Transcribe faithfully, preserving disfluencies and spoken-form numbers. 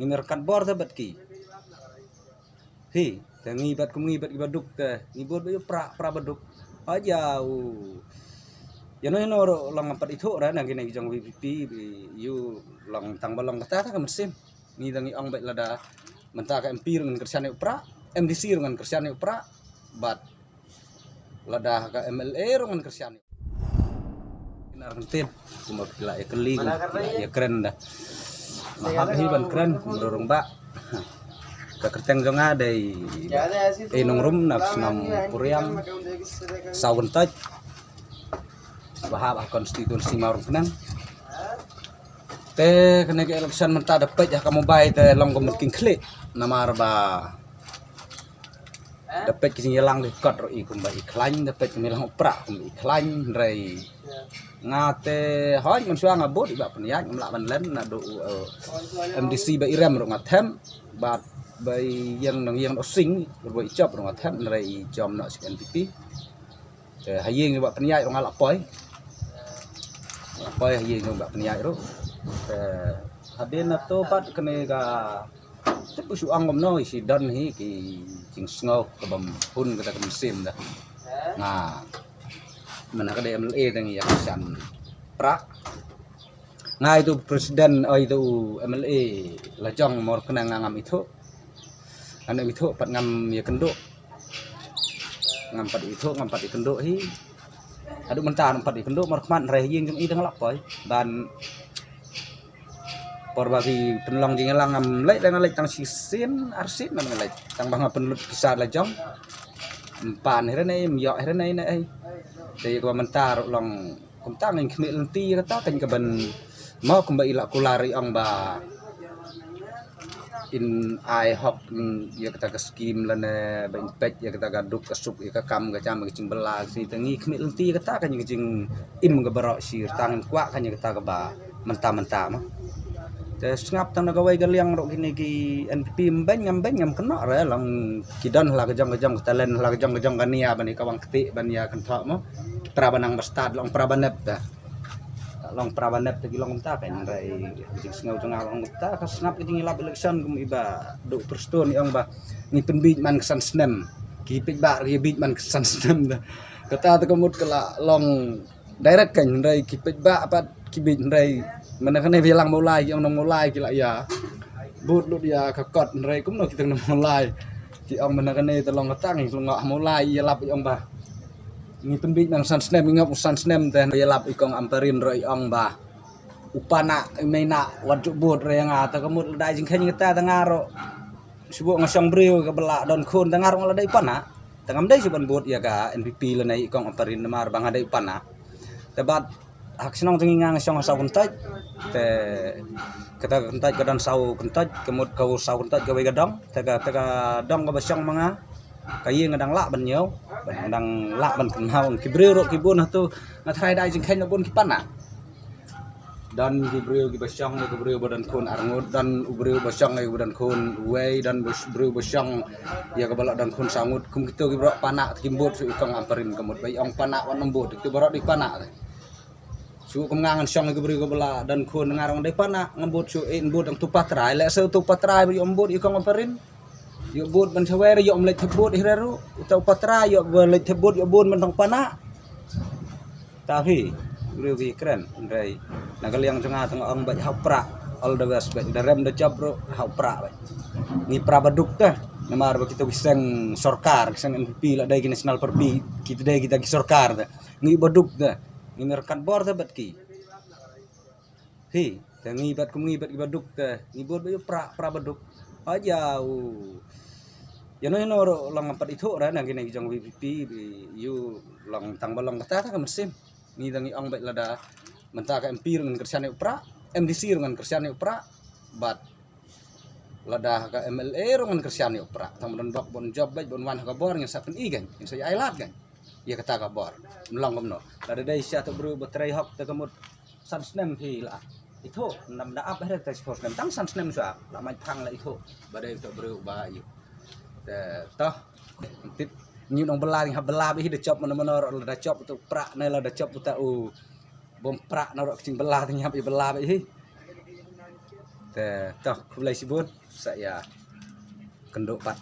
Ngi mih ryngkat bor te bad ki. Hi, te ngi bad kum ngi bad ki baduk te ngi bud bad ïa u Prah, Prah baduk. Aja u. Ïa no ïa no ruh long ngam pat ithuh re na kine ki jong VPP, ïa u long tang ba long kata ka mynsiem. Ngi dang ngi ong bad lada mynta ka MP ruh ngan kyrshan ïa u Prah, MDC ruh ngan kyrshan ïa u Prah, bad lada ka MLA ruh ngan kyrshan. Nar ntin kumba phi la ïa kylli, kumba phi la ïa kren da. Mahap hi ban kren kumba rung ba. Ka kyrteng jong nga dei E Nongrum na shnong Puriang, Saw Kyntoit. Ba hap ha constituency Mawryngkneng. Te kane ka election mynta da peit ha ka mobile te long kumba king khlieh. Namar ba da peit ki jingïalang ki kot ruh i kumba i khlaiñ, da peit ki jingïalang u Prah kumba i khlaiñ, hynrei nga te hoi mynshuwa nga bud i Bah Pynïaid, ngam lah ban len naduh u, eh, MDC Bah Irem ruh nga them, bad Bah Ïeng Nongïeng Dohsing ruh, Bah Ïchop ruh nga them, hynrei i jom noh sha NPP. Te ha ïing i Bah Pynïaid ruh nga la poi. Nga la poi ha ïing i Bah Pynïaid ruh. Te hadien na to pat kane ka Tip u shu ong kumno i shi don hi ki jingsngew ka bym hun kata ka mynsiem da. Nga mynta ka dei MLA dang ïa ka shan Prah. Nga itu president, oh, itu MLA la jong Mawryngkneng nga ngam ithuh. Ngam ithuh pat ngam ïa kynduh. Ngam pat ithuh, ngam pat ïa kynduh hi. Haduh mynta ngam pat ïa kynduh Mawryngkneng, hynrei ïing jong i dang la poi. Ban por ba ki pynlong jingïalang ngam leit, leit, leit tang shisien arsien man nga leit. Tang ba nga pynlut ki sa la jong. Ym pan hi re ne, ym ïoh hi re ne, ne ei. Te ïa kaba mynta ruh long kumta ngin khmih lynti ïa kata kan ka ban mo kumba i la kular i ong ba in ai hok, mm, ïa kata ka skim lane ba in peit ïa kata ka duk ka suk ïa ka kam ka jam ka jingbylla ka sngi te ngi khmih lynti ïa kata kan ka jingim ka baroh shi rta ngin kwah kan ïa kata kaba mynta mynta mo. Te sngap tang na kawei ka liang ruh kine ki NPP ym beiñ ngam beiñ ngam kynnoh re long ki don la ka jong ka jong ka talent la ka jong ka jong ka nia ban ïa ka wang kti ban ïa kynthoh mo. Pra ba nang ba stad long pra ba nep te. Long pra ba nep te ki long kumta kan hynrei jingsngew jong nga long kumta ka sngap ka jingïalap election kum i Bah Duh Prestone i ong ba ngi pynbiej man ka san snem. Ki peit ba ki biej man ka san snem te. Kata te ka mut ka la long direct kan hynrei ki peit ba pat ki biej hynrei mynta kane ba ïalang Mawlai ki ong nong Mawlai ki la ïa bud lut ïa ka kot hynrei kumno ki tang nong Mawlai ki ong mynta kane te long kata ngi long Mawlai ïalap i ong ba ngi pynbiej nang san snem, ngi ngop san snem te ïalap i kong Ampareen ruh i ong ba u Panah i Meinah wat ju bud re nga te ka mut la dei jingkheiñ kata te nga ruh shu buh nga shong briew kaba la don khun te nga ruh nga la dei Panah. Te ngam dei shu ban bud ïa ka NPP lane i kong Ampareen namar ba nga dei Panah. Te bad ha ka shnong jong ngi nga nga shong ha Saw Kyntoit. Te kata ka Kyntoit ka don saw kyntoit, ka mut ka u Saw Kyntoit kawei ka dong. Te ka, te ka dong kaba shong ma nga ka ïing nga dang lah ban ñiew, ban dang lah ban kynmaw. Ki briew ruh ki bun hato nga tharai dei jingkheiñ na bun ki Panah. Don ki briew kiba shong ïa ka briew ba don khun arngut, don u briew ba shong ïa ka ba don khun uwei, don ba sh-, briew ba shong ïa ka ba la don khun saw ngut. Kum kito ki baroh Panah te kim bud shuh i kong Ampareen ka mut ba i ong Panah wat nym bud, kito baroh dei Panah te. Shu kum nga ngan shong ïa ka briew ka ba la don khun nga ruh nga dei Panah, ngam bud shuh, eh, bud dang tu patrai, lehse tu patrai ba ïoh bud i kong Ampareen. Ïoh bud ban sawei re ïoh mleit thep bud hi re ruh. Uta u patrai ïoh ba leit thep bud ïoh bud ban tang Panah. Ta hi briew ki kren hynrei na ka liang jong nga tang ong ba ha u Prah all the best ba da rem da jop ruh ha u Prah ba. Ngi Prah baduk te namar ba kita ki seng sorkar, ki seng NPP la dei ki National Party, kita dei kita ki sorkar te. Ngi baduk te. Ngi mih ryngkat bor te bad ki. Hi, te ngi bad kum ngi bad ki baduk te ngi bud bad ïa u Prah, Prah baduk. Aja u. Ïa no ïa no ruh long ngam pat ithuh re na kine ki jong VPP, ïa u long tang ba long kata ka mynsiem. Ngi dang ngi ong bad lada mynta ka MP ruh ngan kyrshan ïa u Prah, MDC ruh ngan kyrshan ïa u Prah. Bad lada ka MLA ruh ngan kyrshan ïa u Prah. Tang ba don bok ban jop bad ban wan ha ka bor ngin sa pyni kan, ngin sa ïa ai lad kan. Ïa kata ka bor. Mlong kumno. Lada dei sha tu briew ba trei hok te ka mut san snem phi la ithuh, nam da ap heret te shiphew snem tang san snem shuwa la mait phang la ithuh ba dei tu briew ba ïa. Te toh tip ngi nong bylla ngi hap bylla bad hi da jop mano mano ruh lada jop tu Prah ne lada jop uta u bym Prah na ruh ka jingbylla te ngi hap ïa bylla bad hi. Te to, khublei shibun, sa ïa kynduh pat.